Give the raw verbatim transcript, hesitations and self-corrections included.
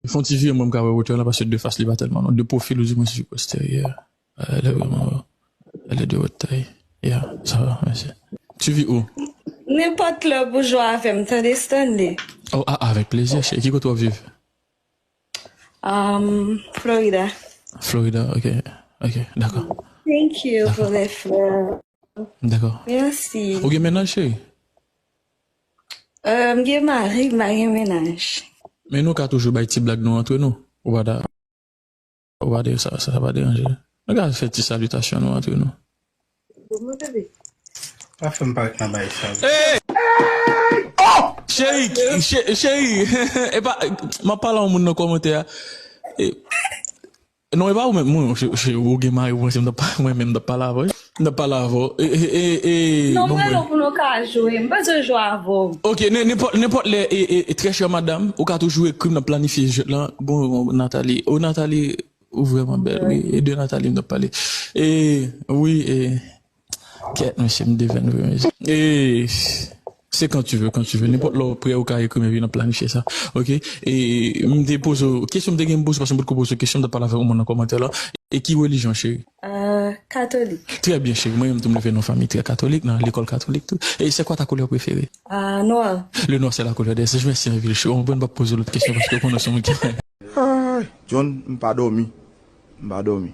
Fè yon ti vire, mwen, m ka wè wotè la, paske de fas, li pa tèlman long. De pwofil, ou di mwen, si posteryè. Elle est vraiment, elle est de haute taille. Yeah, ça va, merci. Tu vis où? Nenpòt lè pou jwe avè m, tande, Stanley. Oh, ah, avec plaisir, chérie. Ki kote w ap viv? Um, Florida. Florida, ok. Ok, dakò. Thank you for the fleur. Dakò. Merci. Ou gen mennaj, cheri? Euh, m gen mari, m pa gen mennaj. Men nou ka toujou bay ti blag nou antre nou. Ou pa da, ou pa de, sa, sa, sa pa deranje. Nou ka fè ti salitasyon nou antre nou. Pa fè m parèt nan bagay sa. Hey! Oh! Cheri, che- cheri, e pa, m ap pale a yon moun nan kòmantè a. E, non, e pa ou menm, mwen, che- che- ou gen mari, ou panse m t ap pa- mwen menm m t ap pale avè w. M t ap pale avè w. E, e, e, e, Non, bon, mwen mwen. Non, pou nou ka jwe. M pa bezwen jwe avè w. Ok, nen- nenpòt nenpòt lè, e, e, e, très chère madame, ou ka toujou ekri m, n ap planifye jwèt lan. Bon, bon, Nathalie. Oh, Nathalie, ou vrèman bèl, wi. E de Nathalie m t ap pale. E, wi, e, kèt, mesye, m devèn vre, mesye. E, c'est quand tu veux, quand tu veux. Nenpòt lè w prè, ou ka ekri m, epi n ap planifye sa. Ok? E, m te poze w, kesyon m te gen m poze w, paske m potko poze w kesyon, m t ap pale avèk yon moun nan kòmantè la. E ki relijyon, cheri? Euh, katolik. Très bien, chérie. Mwen menm tou, m leve nan fanmi trè katolik, nan lekòl katolik tou. Et c'est quoi ta couleur préférée? Ah, noir. Le noir, c'est la couleur des anges. Mèsi anpil, cheri. Mwen pa poze w lòt kesyon paske ou konnen se yon moun ki. Ay, John, m pa dòmi. M pa dòmi.